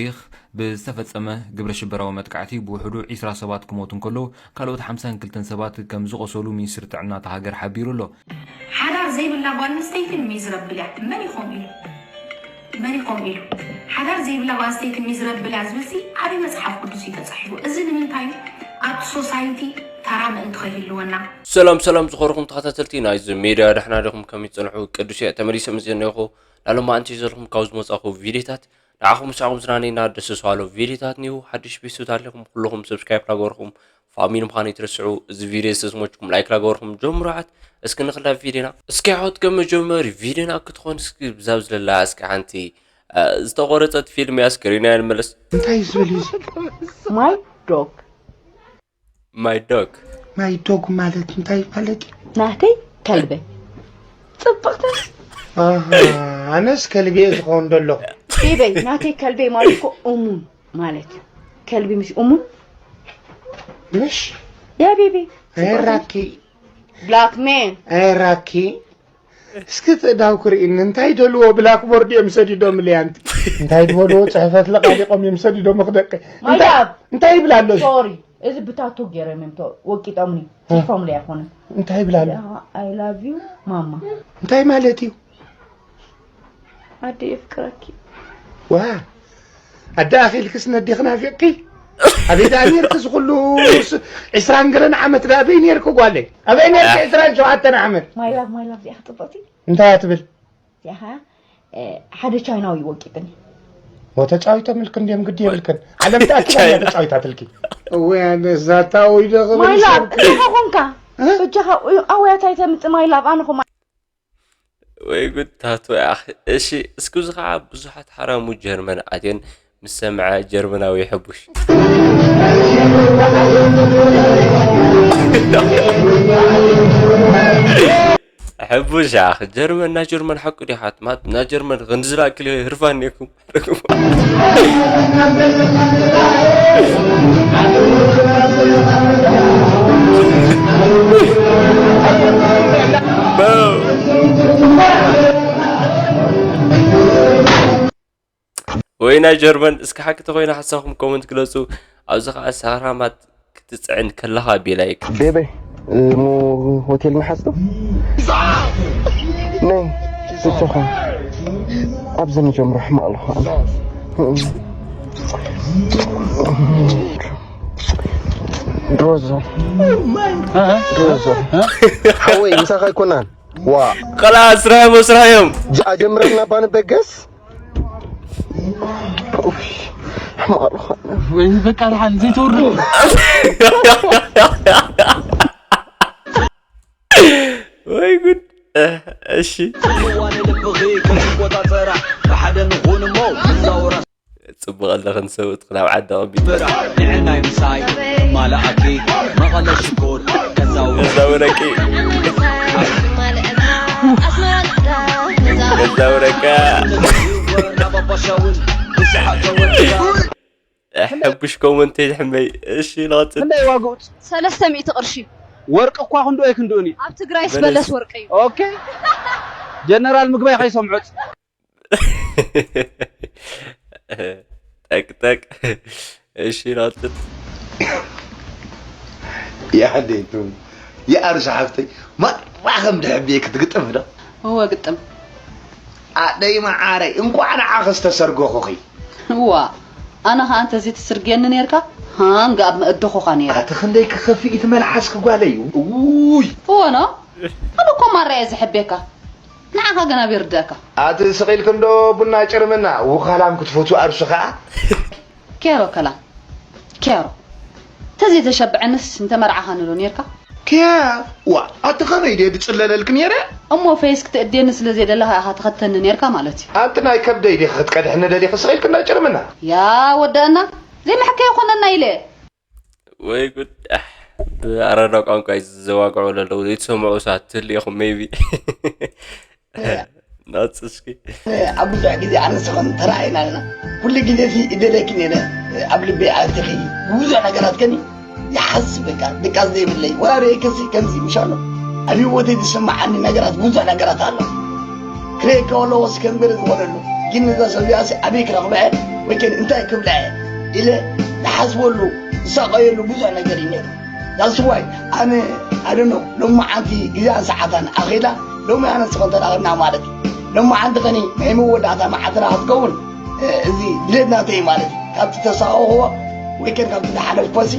ሪኽ ብዝተፈጸመ ግብረ ሽበራዊ መጥቃዕቲ ብውሕዱ ዒስራ ሰባት ክሞቱ እንከለዉ፣ ካልኦት ሓምሳን ክልተን ሰባት ከም ዝቖሰሉ ሚኒስትሪ ጥዕና እታ ሃገር ሓቢሩ ኣሎ። ሓዳር ዘይብላ ጓል ኣንስተይቲ ሚዝረብል እያ። መን እዩ ከምኡ ኢሉ? መን እዩ ከምኡ ኢሉ? ሓዳር ዘይብላ ጓል ኣንስተይቲ ሚዝረብል እያ ዝብል ሲ ኣበይ መጽሓፍ ቅዱስ እዩ ተጻሒፉ? እዚ ንምንታይ እዩ ኣብቲ ሶሳይቲ ተራ ምእንቲ ከይህልወና? ሰላም ሰላም ዝኸርኹም ተኸታተልቲ ናይዚ ሜድያ፣ ደሕና ዲኹም? ከመይ ትጸንሑ? ቅዱስ እየ ተመሊሰ ምስ ዘኒኹ ናሎም ኣንቲ ዘለኹም ካብ ዝመጻኹ ቪዲዮታት ንዓኹም ምሳኹም ዝናነይና ደስ ዝባሃሉ ቪዲዮታት ኒው ሓድሽ ቤተሰብ ኣለኹም ኩልኹም ሰብስክራይብ ላገበርኩም ፋሚሊ ምዃኑ ይትረስዑ። እዚ ቪዲዮ ዝተስሞችኩም ላይክ ላገበርኩም ጀምሩዓት። እስኪ ንክላ ቪዲዮና እስኪ ዓወት ከም መጀመሪ ቪዲዮና ክትኾን እስኪ ብዛብ ዝለላ እስኪ ሓንቲ ዝተቆረጸት ፊልም እያ። እስክሪና እያ ንመለስ። እንታይ እዩ ዝብል እዩ እዚ? My dog My dog my dog ማለት እንታይ ማለት እዩ? ናተይ ከልበይ ጽብቕቲ ኣሃ ኣነስ ከልቢ እየ ዝኸውን ዘሎ። ቤበይ ናተይ ከልበይ ማለት እኮ እሙን ማለት እዩ። ከልቢ ምሽ እሙን ምሽ ያ ቤቢ ራኪ black man ራኪ እስኪ ትእዳው ክርእኒ እንታይ ደልዎ ብላክቦርድ እዮም ሰዲዶምለይ ኣንቲ እንታይ ዝበልዎ ፅሕፈት ለቃሊቆም እዮም ሰዲዶምኽ ደቂ My love እንታይ ይብላ ኣሎ እዚ? ሶሪ እዚ ብታቶ ገይሮም እዮም ተ- ወቂጦምኒ ጽሒፎምለይ ኣይኮኑን እንታይ ይብላ ኣሎ I love you ማማ እንታይ ማለት እዩ ኣደ የፍቅረኪ ዋ ኣደ ኣኺልክስ ነዲኺ ናፊቕኪ ኣበይ ደኣ ኔርኪ እዚ ኩሉ ስ- ዕስራን ገለን ዓመት ደኣ ኣበይ ኔርኪ ጓለይ ኣበይ ኔርኪ ዕስራን ሸውዓተን ዓመት my love my love እዚኣ ጽብቕቲ እንታይ እያ ትብል እዚኣ ኸዓ ሓደ ቻይናዊ ወቂጥኒ። ሞ ተጻዊቶምልኪ እንድዮም ግዲ የብልክን። ዓለም ተኣኪባ እያ ተጻዊታትልኪ። እወ ኣነስ ዛታ ወይ ዶ ክብል ማይላ ሰብ ኢኻ ኮንካ በጃኻ ኣወያታይ ተምጽእ ማይላ ኣነ ኮማ ወይ ጉድ ታቱ ያኽ እሺ እስኩዚ ከዓ ብዙሓት ሓራሙ ጀርመን ኣትየን ምስ ሰምዐ ጀርመናዊ ሕቡሽ ሕቡሽ ኣኽ ጀርመን ና ጀርመን ሓቁ ዲኻ ትማት ና ጀርመን ክንዲ ዝላክል ህርፋን ኔኩም ወይ ናይ ጀርመን እስኪ ሓቂ ተኮይኑ ሓሳብኩም ኮመንት ግለፁ። ኣብዚ ከዓ ሳራማት ክትፅዕን ከለካ ቢላይክ። ቤበይ እሞ ሆቴል ንሓዝ ዶ? ነይ ብቻኻ ኣብዚ ንጀምሮ ሕማቕ ኣለኹ ኣነ። ድሮዞ ድሮዞ ሓወይ ምሳኻ ኣይኮናን ዋ ከላ ስራሕሞ ስራሕዮም ኣጀምረና ባንበገስ ወይ በቃ ደሓን ዘይተወርዱ ወይ ጉድ እሺ ጽልዋ ንልብኺ ከይቆጻጸራ ብሓደ ንኹን እሞ ክዛወራ ጽቡቕ ኣለኽን ሰብኡት ክላብ ዓዲ ቐቢል በራ ንዕናይ ምሳይ ማለኣኪ መቐለ ሽኮር ከዛውረኪ ከዛውረቂ ከዛውረካ ናባባሻውን ብስሓቅ ተወርካ ሕቡሽ ኮመንተይ ሕመይ እሺ ንቐጽል ክንደይ ዋግኡ ሰለስተ ሚእቲ ቅርሺ ወርቂ እኳ ክንድኡ ኣይክንድኡን እዩ ኣብ ትግራይስ በለስ ወርቂ እዩ ኦኬ ጀነራል ምግባይ ከይሰምዑት ጠቅጠቅ እሺ ናጥጥ የዓደይቱ የኣርሱ ሓፍተይ ማራ ከም ድሕብየ ክትግጥም ዶ እወ ግጥም ኣደይ መዓረይ እንኳዕ ንዓኺ ዝተሰርገኹኺ እዋ ኣነ ኸዓ እንተዘይትስርግየኒ ነርካ ሃንግ ኣብ መእደኹኻ ነይረ ኣቲ ክንደይ ክኸፍእ እቲ መልሓስኪ ጓለይ ውይ እወ ኖ ኣነ እኮ ማራ እየ ዝሕብየካ ንዓኻ ግን ኣበይ ርድኣካ ኣቲ ስቕ ኢልኪ እንዶ ቡና ጭርምና ውኻላም ክትፈትዊ ኣርሱ ኸዓ ኬሮ ከላ ኬሮ ተዘይተሸብዐንስ እንተመርዓኻኒ ዶ ኔርካ? ኪያ ዋእ ኣቲ ኸመይ ድየ ድጽለለልኪ ኔረ? እሞ ፈይስ ክትእድየኒ ስለ ዘይደለኻ ኢኻ ትኸተኒ ኔርካ ማለት እዩ። ኣቲ ናይ ከብደይ ዲኺ ክትቀድሕኒ ደሊኺ ስቕ ኢልኪ እንዳጭርምና? ያ ወደአና ዘይምሕከ ይኾነና ኢለ። ወይ ጉድ ኣሕ፣ ብኣራዳ ቋንቋ እዩ ዘዋግዑ ለለዉ ዘይትሰምዑ ሰባት ትህሉ ኢኹም maybe ናጽ እስኪ ኣብ ብዙሕ ግዜ ኣነ ንስኽን ተራኣይና ኣለና ኩሉ ግዜ ሲ እደለኪ ነይረ ኣብ ልበይ ኣቲኺ ብዙሕ ነገራት ከኒ ይሓስብ በቃ ድቃስ ዘይብለይ ወላ ርእየክሲ ከምዚ ምሻሎ ኣብ ህይወተይ ዝስምዓኒ ነገራት ብዙሕ ነገራት ኣሎ ክርእየካ ከለዎ ሲ ከም ገለ ዝኾነ ኣሎ ግን ነዛ ሰብ እዚኣ ሲ ኣበይ ክረኽባ እየ ወይከን እንታይ ክብላ እየ ኢለ ዝሓስበሉ ዝሳቐየሉ ብዙሕ ነገር እዩ ነይሩ። ዳስዋይ ኣነ ኣደኖ ሎማዓንቲ ግዜኣን ሰዓታን ኣኺላ ሎሚ ኣነ ንስኽን ተራኸብና ማለት እዩ። ሎማዓንቲ ኸኒ ናይ መወዳእታ መዓልትና ክትከውን እዚ ድሌት ናተይ ማለት እዩ። ካብቲ ተሳቐኽዎ ወይከን ካብቲ ዝሓለፍኮሲ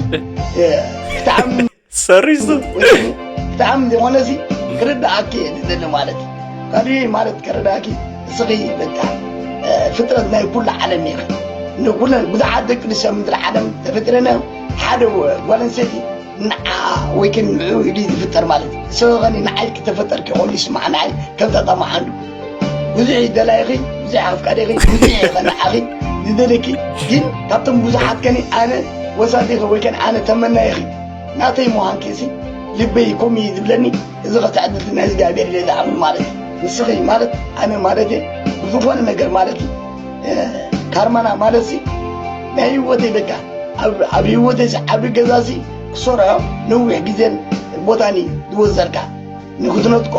ብጣዕሚ ሰሪሱ ወይኒ ብጣዕሚ ዝኾነሲ ክርዳኣኪ እየ ዝደሊ ማለት እዩ። ካልእ ማለት ከረዳእኪ እስኺ በቃ ፍጥረት ናይ ኩሉ ዓለም ኢኺ። ንኩለን ብዙሓት ደቂ ኣንስትዮ ምድሪ ዓለም ተፈጢረን እዮም። ሓደ ጓል ኣንስተይቲ ንዓ ወይ ከን ንዕኡ ኢሉ እዩ ዝፍጠር ማለት እዩ። ንስኺ ከኒ ንዓይ ክተፈጠርኪ ከሎ ይስማዕ ንዓይ ከም ተጠማዓሉ ብዙሕ እዩ ደላይኺ፣ ብዙሕ ኣፍቃሪኺ፣ ብዙሕ እዩ ኸኒ ንዓኺ ዝደልየኪ። ግን ካብቶም ብዙሓት ከኒ ኣነ ወሳዲኺ ወይ ከን ኣነ ተመናይኺ ናተይ ምዃንኪ ሲ ልበይ ከምኡ እዩ ዝብለኒ። እዚ ኸ ትዕድልቲ ናይ እግዚኣብሔር ኢለ ዝኣምን ማለት እዩ። ንስኺ ማለት ኣነ ማለት እየ ብዝኾነ ነገር ማለት እዩ። ካርማና ማለት ሲ ናይ ህይወተይ በቃ ኣብ ህይወተይ ሲ ዓቢ ገዛ ሲ ክሰርሖ ነዊሕ ግዜን ቦታን እዩ ዝወሰድካ ንክትነጥቆ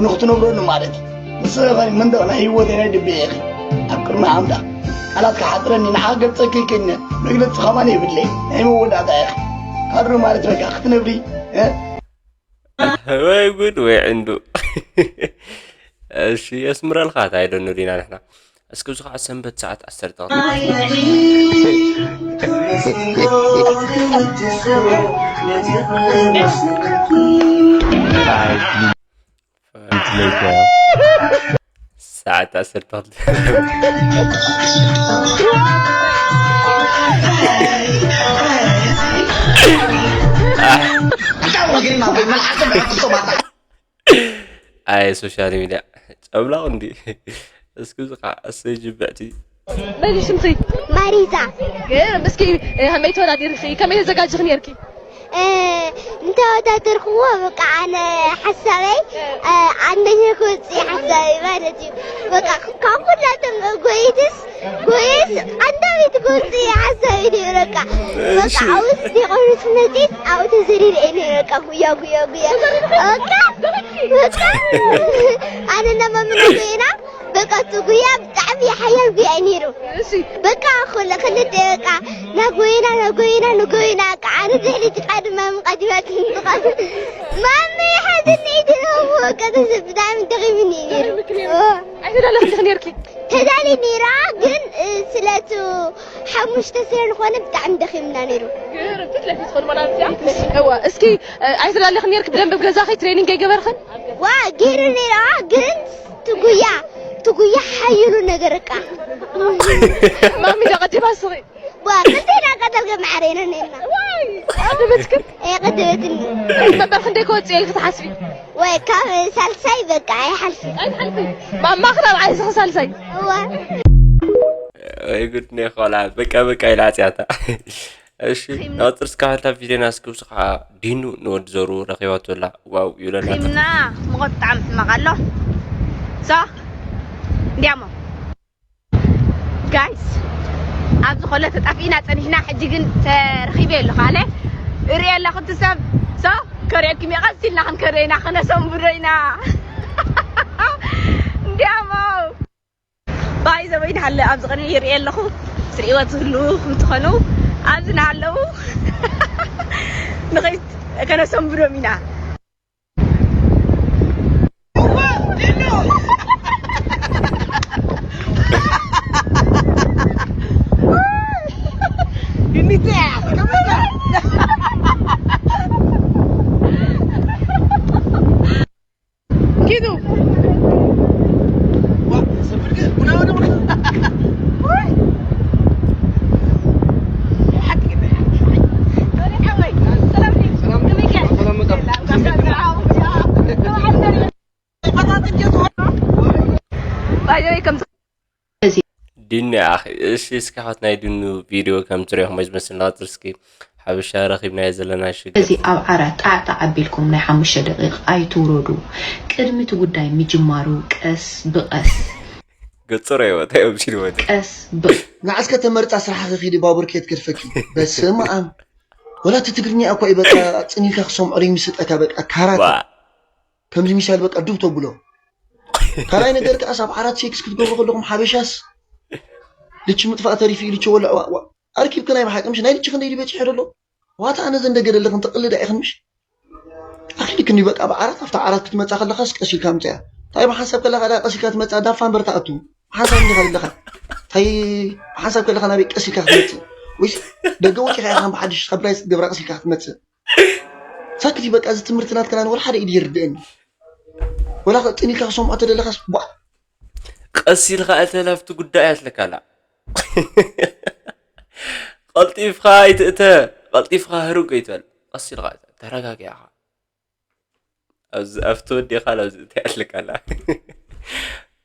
ንክትነብረሉ ማለት እዩ። ንስኺ ኸ መንደቕ ናይ ህይወተይ ናይ ልበይ ኢኺ። ኣብ ቅድሚ ኣምላኽ ቃላት ክሓጽረኒ ንዓ ክገልጸኪ ይክእልኒ መግለጺ ከማን የብለይ ናይ መወዳእታ ኢኺ። ካድሮ ማለት በቃ ክትነብሪ እ ወይ ጉድ ወይ ዕንዱ። እሺ የስምረልካ እንታይ ደኑ ዲና ንሕና እስኪ ብዙ ከዓ ሰንበት ሰዓት ዓሰርተ ሰዓት ዓሰርተ ክልተ ኣየ ሶሻል ሚድያ ጨብላቕ እንዲ ጨብላቕ እንዲ እስኪ እዚ ከዓ እሰይ ጅብዕቲ በዚ ሽምኺ ማሪዛ ግን እስኪ ከመይ ተወዳዲርኺ ከመይ ተዘጋጅኺ ነርኪ እንተወዳደርክዎ በቃ ኣነ ሓሳበይ ኣንደኛ ክወፅእ ሓሳበይ ማለት እዩ። በቃ ካብ ኩላቶም ጎይትስ ጎይስ ቀዳመይቲ ክወፅእ ሓሳበይ ነይሩ። በቃ በቃ ኣብኡ ደቆርስ መፂት ኣብኡ ተዘሪረ እየ ነይረ። በቃ ጉያ ጉያ ጉያ በቃ በቃ ኣነ እና ማምና ጎይና በቃ እቲ ጉያ ብጣዕሚ ሓያል ጉያ እዩ ነይሩ። በቃ ኩለ ክልተ በቃ ናጎይና ናጎይና ንጎይና በቃ ኣነ ድሕሪት እቃ ድማ ምቃዲማት ንቃ ማሚ ሓዝኒ ድረሙ በቃ ብጣዕሚ ደኺምኒ እዩ ነይሩ። ኣይተዳለኽልክ ነርኪ ተዳሊ ነይራ ግን ስለቱ ሓሙሽተ ስለ ዝኾነ ብጣዕሚ ደኺምና ነይሩ። ግርም ፊት ለፊት ትኾን ማለት እያ። እዋ እስኪ ኣይተዳለኽን ነርኪ ብደንብ ኣብ ገዛኺ ትሬኒንግ ኣይገበርኽን? ዋ ገይረ ነይራ ግን ትጉያ ትጉያ ሓይሉ ነገር እቃ ማሚ ዶ ቀዲማ ስኺ ዋ ክልቴና ቀደም ገማዕሬና ነይርና። ቀደመትክን እየ ቀደመትኒ። መበል ክንደይ ከወፅእ ኢልኪ ትሓስቢ? ወይ ካብ ሳልሳይ በቃ ኣይሓልፍን። ኣይትሓልፍን። ማማ ክራብዓይ ስኺ ሳልሳይ። እዋ ወይ ጉድ ናይ ቆልዓ በቃ በቃ ኢላ ኣፅያታ። እሺ ናብ ጥርስ ካብ ሓልታ ቪድዮና እስኪ ውስኻ ዲኑ ንወዲ ዘሩ ረኺባቶ ኣላ ዋው ይብለና። ኺምና ሙቐት ብጣዕሚ ሕማቕ ኣሎ። ሶ እንዲያሞ ጋይስ ኣብዚ ከሎ ተጣፊእና ፀኒሕና ሕጂ ግን ተረኺበ ኣለኹ ኣነ እርኢ ኣለኹ እቲ ሰብ ሶ ከርእየኩም እየ ቀስ ኢልና ክንከርዮ ኢና ከነሰንብዶ ኢና እንዲያሞ ባይ ዘወይ ንሃለ ኣብዚ ቅድሚ ይርኢ ኣለኹ ትርእይዎ ትህልዉ ከም ትኾኑ ኣብዚ ንሃለዉ ንኸይድ ከነሰንብዶም ኢና ኪዱ ዲኒ ኣኺ እሺ እስኪ ሓወት ናይ ድኑ ቪድዮ ከም ትሪኦ ከመይ ዝመስል ንቐጽል እስኪ ሓበሻ ረኺብናዮ ዘለና ሽግር እዚ ኣብ ዓራት ጣዕጣዕ ኣቢልኩም ናይ ሓሙሽተ ደቂቕ ኣይትውረዱ ቅድሚ እቲ ጉዳይ ምጅማሩ ቀስ ብቐስ ገጽሮ ይወጣ እዮም ሲልወት ቀስ ብቐስ ንዓስከ ተመርጻ ስራሕኺ ኪዲ ባቡር ከየትገድፈኪ በስመኣም ወላ እቲ ትግርኛ እኳ እዩ በቃ ጽኒልካ ክሰምዖ ደይምስጠካ በቃ ካራት ከምዚ ሚሳይል በቃ ዱብ ተብሎ ካልኣይ ነገር ከኣስ ኣብ ዓራት ሴክስ ክትገብሩ ከለኹም ሓበሻስ ልቺ ምጥፋእ ተሪፉ እዩ፣ ልቺ ወልዕ። ዋ፣ ዋ። ኣርኪብኪ ናይ ብሓቂ ምሽ ናይ ልቺ ክንደይ ድዩ በፂሑ ደሎ? ዋታ ኣነ ዘን ደገ ደለኽን ትቕልዳ ኢኽን ምሽ? ኣኺልክ እንዲ በቃ ብዓራት ኣብታ ዓራት ክትመጻ ከለኻስ ቀስ ኢልካ ምጽያ። እንታይ ብሓንሳብ ከለኻ ደኣ ቀስ ኢልካ ትመጽእ? ዳፋ እምበር ትኣቱ። ብሓንሳብ እንዲኻ ዘለኻ። እንታይ ብሓንሳብ ከለኻ ናበይ ቀስ ኢልካ ክትመጽእ? ወይስ ደገ ወጺኻ ኢኻ ብሓድሽ ሳፕራይዝ ክትገብራ ቀስ ኢልካ ክትመጽእ? ሳክት በቃ፣ እዚ ትምህርቲ ናትካ ኣነ ወላ ሓደ ኢድ ይርድእኒ። ወላ ኸ ጽን ኢልካ ክሰምዖ ተደለኻስ ቧ። ቀስ ኢልካ እተ ናብቲ ጉዳይ ኣትለካላ። ቀልጢፍካ ኣይትእተ፣ ቀልጢፍካ ህሩግ ኣይትበል። ቀስ ኢልካ እተ፣ ተረጋጊዕካ። ኣብዚ ኣብቲ ወዲኻ ናብዚ እተ ኣለካላ።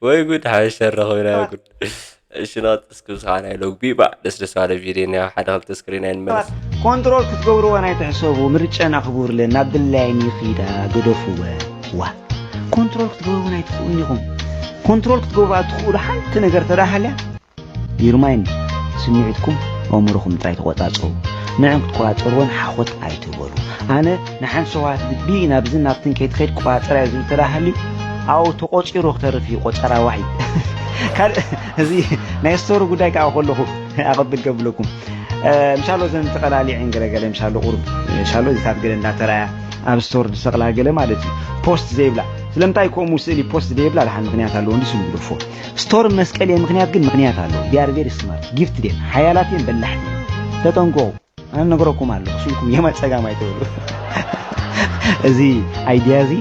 ወይ ጉድ፣ ሓበሻ ረኸብና ጉድ። እሺ፣ ናት እስኪ ብስኻ ናይ ሎግቢ ባዕ ደስ ደስ ባለ ቪድዮ ናይ ሓደ ክልተ ስክሪን ኣይንመለስ። ኮንትሮል ክትገብርወን ኣይትሕሰቡ፣ ምርጨና ክቡር ለና ብላይን ይኺዳ ግደፍወ። ዋ፣ ኮንትሮል ክትገብርወን ኣይትኽእሉን ኢኹም። ኮንትሮል ክትገብሩ ኣትኽእሉ ሓንቲ ነገር ተዳሃልያ ይርማይን ስምዒትኩም ኣእምሮኹም ጥራይ ተቆጻጸሩ። ንዕን ክትቆጻጸርወን ሓኾት ኣይትበሉ። ኣነ ንሓንቲ ሸውሃት ልቢ ናብዝን ናብትን ከይትኸይድ ቆጻጸር እያ ዝብል ተዳሃልዩ ኣብኡ ተቆጺሩ ክተርፍ እዩ ቆጸራ ዋሒ። ካልእ እዚ ናይ ስቶሪ ጉዳይ ከዓ ከለኹ ኣቐብል ከብለኩም ምሻሎ ዘን ተቐላሊዐን ገለገለ ምሻሎ ቁሩብ ሻሎ እዚታት ገለ እንዳተራያ ኣብ ስቶር ዝሰቕላ ገለ ማለት እዩ ፖስት ዘይብላ ስለምንታይ ከምኡ ስእሊ ፖስት ዘይብላ ድሓን ምክንያት ኣለዎ እንዲሱ ንግደፎ ስቶር መስቀል እየ ምክንያት ግን ምክንያት ኣለዎ they are very smart gifted እየን ሓያላት እየን በላሕቲ እየን ተጠንቀቑ ኣነ ነግረኩም ኣለኹ ስልኩም የማ ፀጋም ኣይተብሉ እዚ ኣይድያ እዚ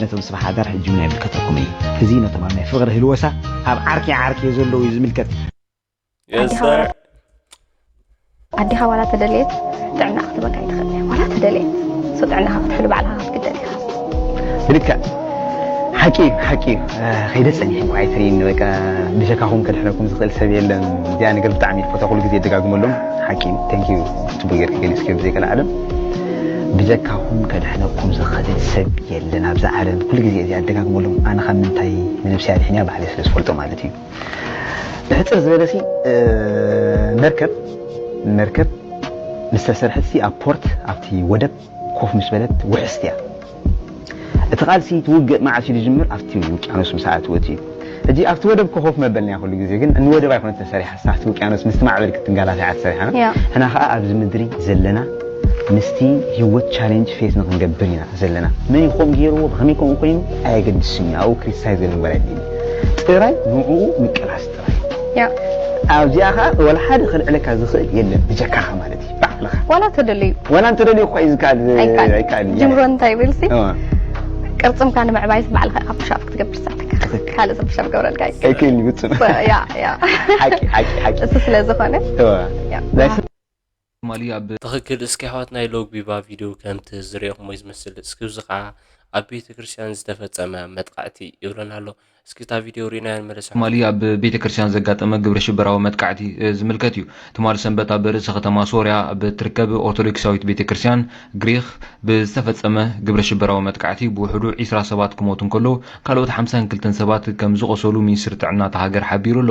ነቶም ስብሓት ዳር ሕጂ እውን ኣይምልከተኩም እዩ እዚ ነቶም ኣብ ናይ ፍቕሪ ህልወሳ ኣብ ዓርኪ ዓርኪ ዘለዉ እዩ ዝምልከት Yes, sir. ኣዴኻ ዋላ ተደለየት ጥዕና ክትበካ ይትኽእል እያ ዋላ ተደለየት ሶ ጥዕናኻ ክትሕሉ ባዕልኻ ክትግደል ኢኻ ብልክዕ ሓቂ እዩ ሓቂ እዩ ከይደ ፀኒሐ እኳ ኣይትርእይኒ በቃ ብጀካኹም ከድሕነኩም ዝኽእል ሰብ የለን እዚኣ ነገር ብጣዕሚ ፈቶ ኩሉ ግዜ ይደጋግመሎም ሓቂ እዩ thank you ፅቡቅ ጌርካ ገሊፅክዮ ብዘይ ገለ ዓለም ብጀካኹም ከድሕነኩም ዝኽእል ሰብ የለን ኣብዛ ዓለም ኩሉ ግዜ እዚኣ ይደጋግመሎም ኣነ ካብ ምንታይ ንነብሲ ኣድሒንያ ባዕለይ ስለ ዝፈልጦ ማለት እዩ ብሕፅር ዝበለ ሲ መርከብ መርከብ ምስ ተሰርሐት ሲ ኣብ ፖርት ኣብቲ ወደብ ኮፍ ምስ በለት ውሕስቲ እያ እቲ ቃልሲ እቲ ውግእ መዓስ እዩ ዝጅምር ኣብቲ ውቅያኖስ ምስ ኣእትወት እዩ ሕጂ ኣብቲ ወደብ ኮፍ መበልና ኩሉ ግዜ ግን ንወደብ ኣይኮነት ተሰሪሓ ኣብቲ ውቅያኖስ ምስቲ ማዕበል ክትንጋላታ እያ ተሰሪሓ ሕና ከዓ ኣብዚ ምድሪ ዘለና ምስቲ ህይወት ቻሌንጅ ፌስ ንክንገብር ኢና ዘለና መን ይኮም ገይርዎ ብከመይ ከምኡ ኮይኑ ኣየገድስን እዩ ኣብኡ ክሪቲሳይዝ ገለ ምግባር ኣይድልን ጥራይ ንዕኡ ምቅላስ ጥራይ ኣብዚኣ ከዓ ወላ ሓደ ከልዕለካ ዝኽእል የለን ብጀካኻ ማለት እዩ ባዕልኻ ዋላ ተደለዩ ዋላ እንተደልዩ እኳ እዩ ዝከኣል ኣይከኣል ጅምሮ እንታይ ይብል ሲ ቅርፅምካ ንምዕባይ ባዕልኻ ኢኻ ፑሻፕ ክትገብር ዝሰለካ ካልእ ሰብ ፑሻፕ ገብረልካ ኣይክእል ይብፅም ያ ያ ሓቂ ሓቂ ሓቂ እሱ ስለ ዝኾነ እዋ ያ ናይ ትማሊ ኣብ ትኽክል እስኪ ኣሕዋት ናይ ሎግ ቢባ ቪድዮ ከምቲ ዝሪኦኹሞ ዝመስል እስኪ እዚ ከዓ ኣብ ቤተ ክርስቲያን ዝተፈፀመ መጥቃዕቲ ይብለና ኣሎ እስኪ እታ ቪድዮ ሪእናዮ ንመለስ ትማሊ ኣብ ቤተ ክርስቲያን ዘጋጠመ ግብረ ሽበራዊ መጥቃዕቲ ዝምልከት እዩ ትማሊ ሰንበት ኣብ ርእሰ ከተማ ሶርያ ኣብ ትርከብ ኦርቶዶክሳዊት ቤተ ክርስቲያን ግሪክ ብዝተፈፀመ ግብረ ሽበራዊ መጥቃዕቲ ብውሕዱ ዒስራ ሰባት ክሞቱ እንከለዉ ካልኦት ሓምሳን ክልተን ሰባት ከም ዝቆሰሉ ሚኒስትሪ ጥዕና እታ ሃገር ሓቢሩ ኣሎ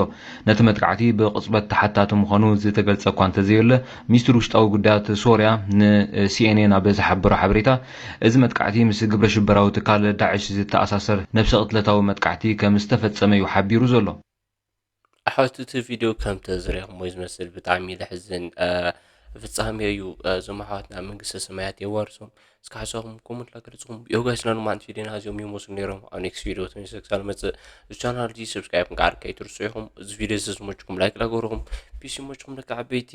ነቲ መጥቃዕቲ ብቕጽበት ተሓታቲ ምዃኑ ዝተገልጸ እኳ እንተዘየለ፣ ሚኒስትሪ ውሽጣዊ ጉዳያት ሶርያ ንሲኤንኤን ኣብ ዝሓበሮ ሓበሬታ፣ እዚ መጥቃዕቲ ምስ ግብረ ሽበራዊ ትካል ዳዕሽ ዝተኣሳሰር ነብሰ ቅትለታዊ መጥቃዕቲ ከም ዝተፈጸመ እዩ ሓቢሩ ዘሎ። ኣሕዋት እቲ ቪድዮ ከም ተዝሪኹሞ ዝመስል ብጣዕሚ ለሕዝን ፍጻሜ እዩ። እዞም ኣሕዋትና መንግስተ ሰማያት የዋርሶም። እስከ ሓሳብኩም ኮመንት ላገለጽኩም። ዮ ጋይስ ናኑ ማንት ቪድዮና እዚኦም ይመስሉ ነይሮም። ኣብ ኔክስት ቪድዮ ተመልሰ ክሳብ መጽእ እዚ ቻናል እዚ ሰብስክራይብ ምግባር ከይትርስዑ ኢኹም። እዚ ቪድዮ እዚ ዝመችኩም ላይክ ላገርኹም። ፒስ ይመችኩም ደቂ ዓበይቲ።